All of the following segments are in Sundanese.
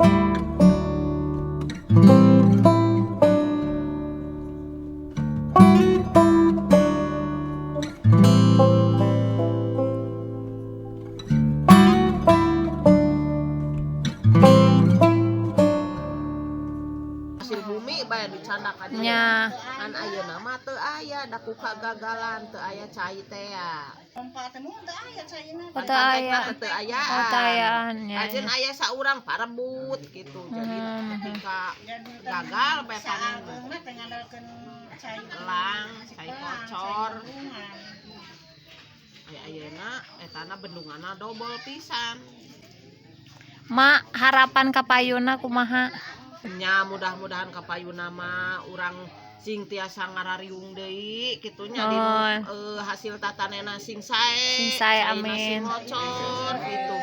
Hasil bumi bae dicandak ka dieu. Nya. Kan ayeuna mah teu aya da ku kagagalan teu aya cai teh ya. Oh, teu aya. Teu aya. Oh, teu ayaan nya. Ajeun aya saurang parebut gitu. Jadi ketika gagal bae panen elang, cai kocor. Aya ayeuna etana bendunganna dobel pisan. Mak, harapan kapayuna kumaha? Nya mudah-mudahan kapayuna mah urang sing tiasa ngarariung deui kitu nya di hasil tatanena sing sae. Sing sae, Caina amin. Sing ngocor gitu.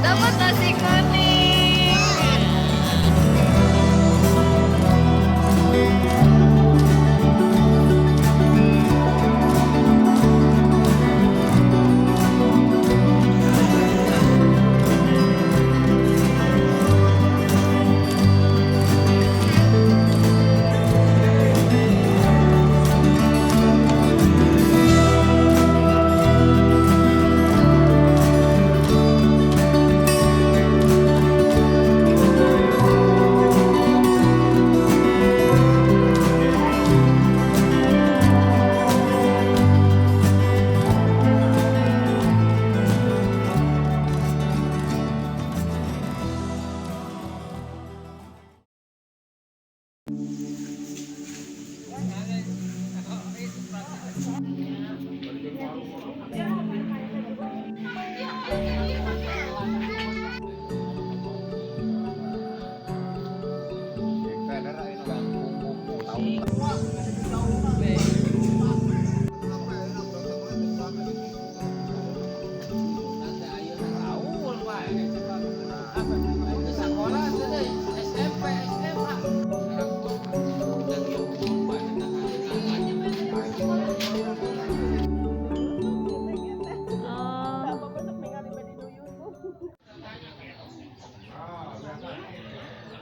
Dapat nasi kuning.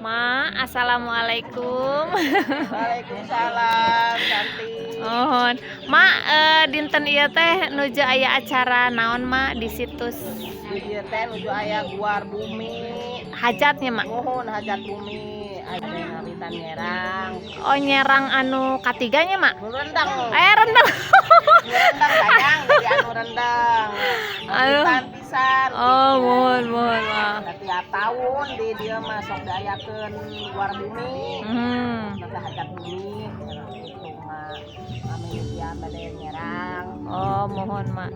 Ma, assalamualaikum. Waalaikumsalam, cantik. Mohon. Ma, dinten ieu teh nuju aya acara naon, Ma, di situs? Di dieu teh nuju aya guar bumi. Hajatnya, Ma? Mohon hajat bumi. Aya ngawitan nyerang. Oh, nyerang anu katiganya, Ma? Nu rendang. Rendang. Nu rendang sayang, jadi anu rendang. Aduh. Ngawitan pisan. Oh, mohon, mohon, Ma. Tiap tahun di dieu mah sok diayakeun guar bumi. Maka hajat bumi gitu mah. Kami dia bade nyerang. Oh, mohon, Ma.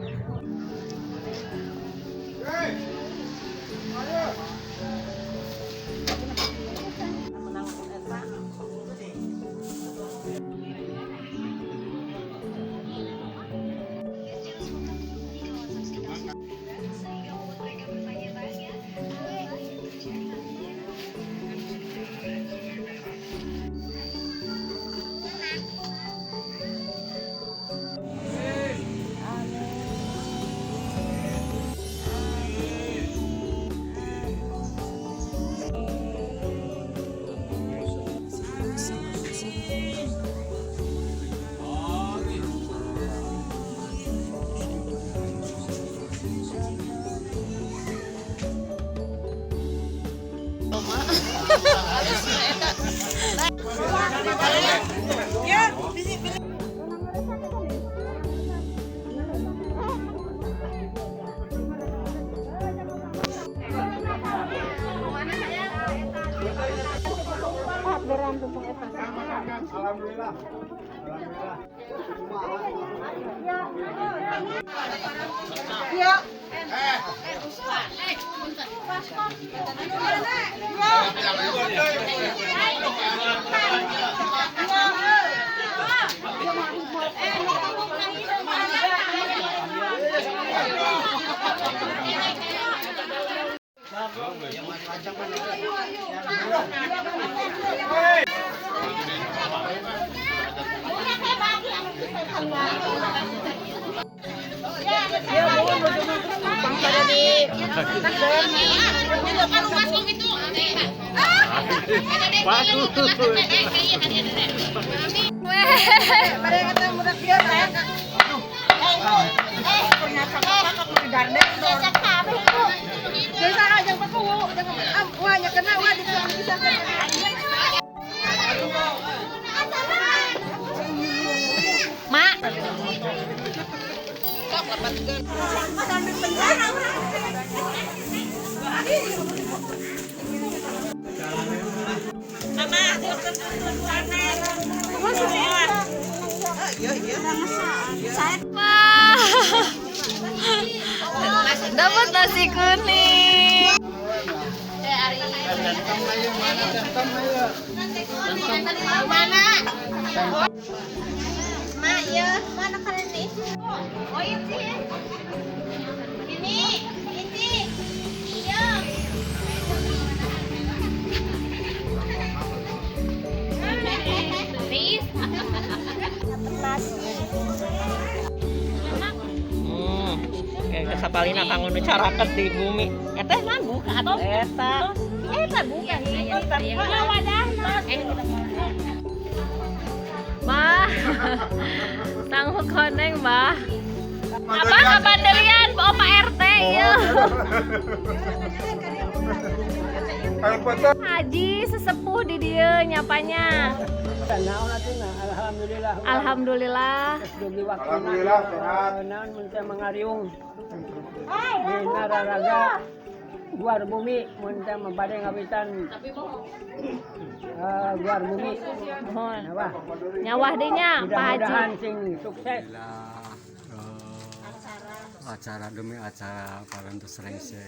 Menang eta. Alhamdulillah. Ya. Mak. Wah. Dapat nasi kuning. Mana? Ma, ya, mana kalian nih? Oh, ini. Ini, ini. Iya. Kayak sapalina kanggo nu caraket di bumi. Eta mah buka atuh. Eta. Eta buka. Mah. Sangu koneng, Mah. Apa kapandelian oh Pak RT ieu. Haji sesepuh di dieu nyapanya. Alhamdulillah. Alhamdulillah. Alhamdulillah sehat. Naon mun teh mangariung. Dina raraga guar bumi mun teh bade ngawitan. Guar bumi. Mohon. Nyawah. Nyawah deui nya Pak Haji. Mudah-mudahan sing sukses. Acara demi acara parantos rengse.